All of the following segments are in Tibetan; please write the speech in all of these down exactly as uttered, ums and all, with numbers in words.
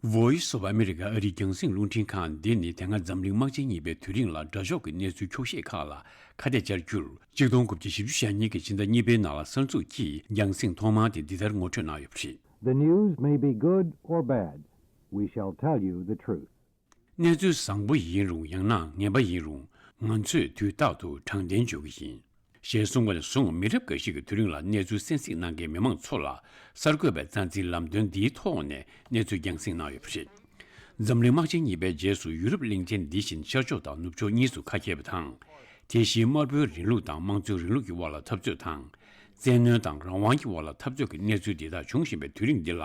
Voice of America ཨ་རིའི་རྒྱང་སྲིང་རླུང་འཕྲིན་ཁང་འདི་ནི་དེ་སྔ་འཛམ་གླིང་དམག་ཆེན་གཉིས་པའི་དུས་རིང་ལ་དགྲ་ཕྱོགས་ཀྱི་གནས་ཚུལ་འཁྱོག་བཤད་ཁག་ལ་ཁ་གཏད་བཅར་རྒྱུར། གཅིག་སྟོང་དགུ་བརྒྱ་བཞི་བཅུ་ཞེ་གཉིས་ཀྱི་ཕྱི་ཟླ་གཉིས་པའི་ནང་ལ་གསར་འཛུགས་ཀྱིས་རྒྱང་སྲིང་ཐོག་མ་དེ་འདི་ལྟར་ངོ་སྤྲོད་གནང་ཡོད་པ་རེད། The news may be good or bad. We shall tell you the truth. གནས་ཚུལ་བཟང་པོ་ཡིན་རུང་ཡང་ན་ངན་པ་ཡིན་རུང་ང་ཚོས་དུས་རྟག་ཏུ་དྲང་བདེན་བརྗོད་ཀྱི་ཡིན། ཞེས་གསུངས་པ་ནས་བཟུང་མི་རབས་འགའ་ཞིག་གི་དུས་རིང་ལ་གནས་ཚུལ་གསན་གཟིགས་གནང་མཁན་མི་མང་ཚོ་ལ་གསར་འགོད་པའི་རྩ་འཛིན་ལམ་སྟོན་འདིའི་ཐོག་ནས་གནས་ཚུལ་རྒྱང་སྲིང་གནང་ཡོད་པ་རེད། འཛམ་གླིང་དམག་ཆེན་གཉིས་པའི་རྗེས་སུ་ཡུ་རོབ་གླིང་ཆེན་འདི་བཞིན་ཤར་ཕྱོགས་དང་ནུབ་ཕྱོགས་གཉིས་སུ་ཁ་གྱེས་པ་དང་། དེ་བཞིན་དམར་པོའི་རིང་ལུགས་དང་དམངས་གཙོའི་རིང་ལུགས་ཀྱི་དབར་ལ་འཐབ་རྩོད་དང་། བཙན་གནོན་དང་རང་དབང་གི་དབར་ལ་འཐབ་རྩོད་ཀྱི་གནས་ཚུལ་འདི་དག་འབྱུང་བཞིན་པའི་དུས་རིང་འདི་ལ།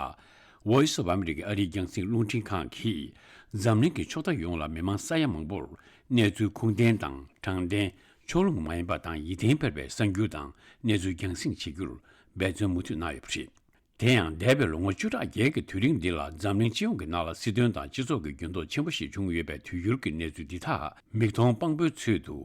Voice of America ཨ་རིའི་རྒྱང་སྲིང་རླུང་འཕྲིན་ཁང་གིས་འཛམ་གླིང་གི་ཕྱོགས་མཐའ་ཡོངས་ལ་མི་མང་ས་ཡ་མང་པོར་གནས་ཚུལ་ཁུངས་ལྡན་དང་དྲང་བདེན། ཕྱོགས་ལྷུང་མ་ཡིན་པ་དང་ཡིད་བརྟན་འཕེར་བའི་གསར་འགྱུར་དང་གནས་ཚུལ་རྒྱང་སྲིང་བྱེད་རྒྱུར་འབད་བརྩོན་མུ་མཐུད་གནང་ཡོད་པ་རེད། དེ་ཡང་འདས་པའི་ལོ་ངོ་བཅུ་ཕྲག་བརྒྱད་ཀྱི་དུས་རིང་འདི་ལ་འཛམ་གླིང་སྤྱི་ཡོངས་ཀྱི་ནང་ལ་སྲིད་དོན་དང་སྤྱི་ཚོགས་ཀྱི་འགྱུར་ལྡོག་ཆེན་པོ་ཞིག་བྱུང་ཡོད་པའི་དུས་འགྱུར་གྱི་གནས་ཚུལ་འདི་དག་མིག་མཐོང་དཔང་པོའི་ཚུལ་དུ།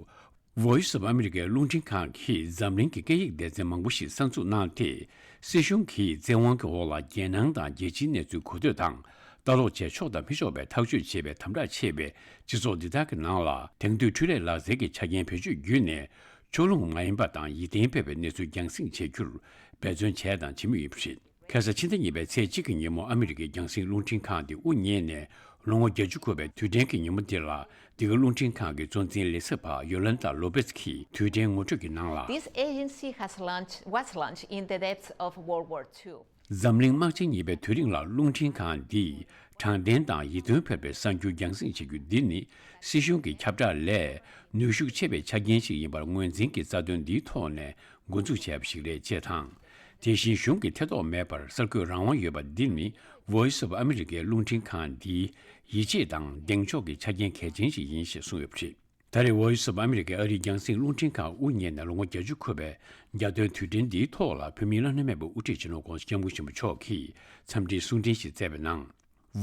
Voice of America རླུང་འཕྲིན་ཁང་གིས་འཛམ་གླིང་གི་སྐད་ཡིག་སྡེ་ཚན་མང་པོ་ཞིག་གསར་འཛུགས་གནང་སྟེ། སྲིད་གཞུང་གིས་བཙན་དབང་གི་འོག་ལ་རྒྱལ་ནང་དང་རྒྱལ་སྤྱིའི་གནས་ཚུལ་གོ་ཐོས་དང་ལྟ་ཀློག་བྱས་ཆོག་དང་མི་ཆོག་པའི་ཐག་གཅོད་བྱེད་པའི་དམ་དྲག་ཆེ་བའི་སྤྱི་ཚོགས་འདི་དག་གི་ནང་ལ། དེང་དུས་འཕྲུལ་ལས་ལག་རྩལ་གྱི་ཆ་རྐྱེན་བེད་སྤྱོད་བརྒྱུད་ནས་ཕྱོགས་ལྷུང་མ་ཡིན་པ་དང་ཡིད་བརྟན་འཕེར་བའི་གནས་ཚུལ་རྒྱང་སྲིང་བྱེད་རྒྱུར་འབད་བརྩོན་བྱས་དང་བྱེད་མུས་ཡིན་པ་རེད། ཁ་ས་ཕྱི་ཟླ་གཉིས་པའི་ཚེས་གཅིག་གི་ཉིན་མོ་ཨ་མི་རི་ཀའི་རྒྱང་སྲིང་རླུང་འཕྲིན་ཁང་དེ་དབུ་བརྙེས་ནས་ལོ་ངོ་བརྒྱད་ཅུ་འཁོར་བའི་དུས་དྲན་གྱི་ཉིན་མོ་འདི་ལ། འདི་ག་རླུང་འཕྲིན་ཁང་གི་གཙོ་འཛིན་ལས་ཚབ་པ་ཡོ་ལན་ཏཱ་ལོ་པེས་ཀྱིས་དུས་དྲན་ངོ་སྤྲོད་ཀྱི་ནང་ལ། This agency has launched, was launched in the depths of World War Two. འཛམ་གླིང་དམག་ཆེན་གཉིས་པའི་དུས་རིང་ལ་རླུང་འཕྲིན་ཁང་འདིས་དྲང་བདེན་དང་ཡིད་རྟོན་འཕེར་བའི་གསར་འགྱུར་རྒྱང་སྲིང་བྱེད་རྒྱུ་འདི་ནི་སྲིད་གཞུང་གི་ཁྱབ་བསྒྲགས་ལས་ནུས་ཤུགས་ཆེ་བའི་ཆ་རྐྱེན་ཞིག་ཡིན་པར་ངོས་འཛིན་གྱི་རྩ་དོན་འདིའི་ཐོག་ནས་འགོ་འཛུགས་བྱས་པ་ཞིག་རེད་ཅེས་དང་། དེ་བཞིན་གཞུང་གི་ཐེ་གཏོགས་མེད་པར་གསར་འགོད་རང་དབང་ཡོད་པ་འདི་ནི་Voice of America རླུང་འཕྲིན་ཁང་འདིའི་ཡིད་ཆེས་དང་གདེང་འཇོག་གི་ཆ་རྐྱེན་གལ་ཆེན་ཞིག་ཡིན་ཞེས་གསུངས་ཡོད་པ་རེད། ད་རེས་Voice of America ཨ་རིའི་རྒྱང་སྲིང་རླུང་འཕྲིན་ཁང་དབུ་བརྙེས་ནས་ལོ་ངོ་བརྒྱད་ཅུ་འཁོར་བའི་རྒྱལ་སྟོན་དུས་དྲན་འདིའི་ཐོག་ལ་བོད་མིའི་བླ་ན་མེད་པའི་དབུ་ཁྲིད་སྤྱི་ནོར་༧གོང་ས་༧སྐྱབས་མགོན་ཆེན་པོ་མཆོག་གིས་འཚམས་འདྲིའི་གསུང་འཕྲིན་ཞིག་སྩལ་བའི་ནང་།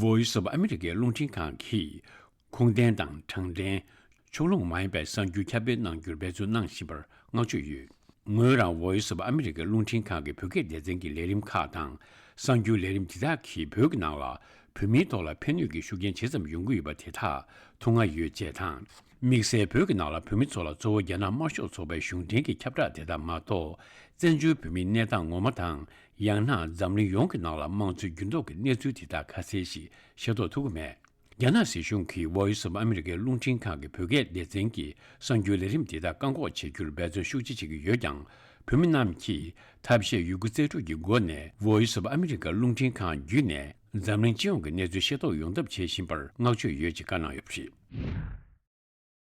Voice of America རླུང་འཕྲིན་ཁང་གིས་ཁུངས་ལྡན་དང་དྲང་བདེན། ཕྱོགས་ལྷུང་མ་ཡིན་པའི་གསར་འགྱུར་ཁྱབ་སྤེལ་གནང་རྒྱུར་འབད་བརྩོན་གནང་བཞིན་པར་བསྔགས་བརྗོད་ཡོད། ངོས་རང་Voice of America རླུང་འཕྲིན་ཁང་གི་བོད་སྐད་སྡེ་ཚན་གྱི་ལས་རིམ་ཁག་དང་གསར་འགྱུར་ལས་རིམ་འདི་དག་གིས་བོད་ཀྱི་ནང་ལ་བོད་མིའི་ཐོག་ལ་ཕན་ནུས་ཀྱི་ཤུགས་རྐྱེན་ཇི་ཙམ་ཡོང་གི་ཡོད་པ་དེ་དག་ཐུགས་མངའ་ཡོད་ཅེས་དང་། དམིགས་བསལ་བོད་ཀྱི་ནང་ལ་བོད་མི་ཚོ་ལ་གཙོ་བོ་རྒྱ་ནག་དམར་ཤོག་ཚོགས་པའི་གཞུང་འབྲེལ་གྱི་ཁྱབ་བསྒྲགས་དེ་དག་མ་གཏོགས། བཙན་བྱོལ་བོད་མིའི་གནས་སྟངས་ངོ་མ་དང་། ཡང་ན་འཛམ་གླིང་ཡོངས་ཀྱི་ནང་ལ་དམངས་གཙོའི་འགྱུར་ལྡོག་གི་གནས་ཚུལ་དེ་དག་ཁ་གསལ་ཞིག་ཤེས་རྟོགས་ཐུབ་ཀྱི་མེད། རྒྱ་ནག་སྲིད་གཞུང་གིས་Voice of America རླུང་འཕྲིན་ཁང་གི་བོད་སྐད་སྡེ་ཚན་གྱི་གསར་འགྱུར་ལས་རིམ་དེ་དག་བཀག་འགོག་བྱེད་རྒྱུར་འབད་བརྩོན་ཤུགས་ཆེ་བྱེད་ཀྱི་ཡོད་ཀྱང་། བོད་མི་རྣམས་ཀྱིས་ཐབས་ཤེས་ཡོད་རྒུ་རྩལ་སྤྲུགས་ཀྱི་སྒོ་ནས་Voice of America རླུང་འཕྲིན་ཁང་བརྒྱུད་ནས་འཛམ་གླིང་སྤྱི་ཡོངས་ཀྱི་གནས་ཚུལ་ཤེས་རྟོགས་ཡོང་ཐབས་བྱེད་བཞིན་པར་བསྔགས་བརྗོད་ཡོད་ཅེས་བཀའ་གནང་ཡོད་པ་རེད།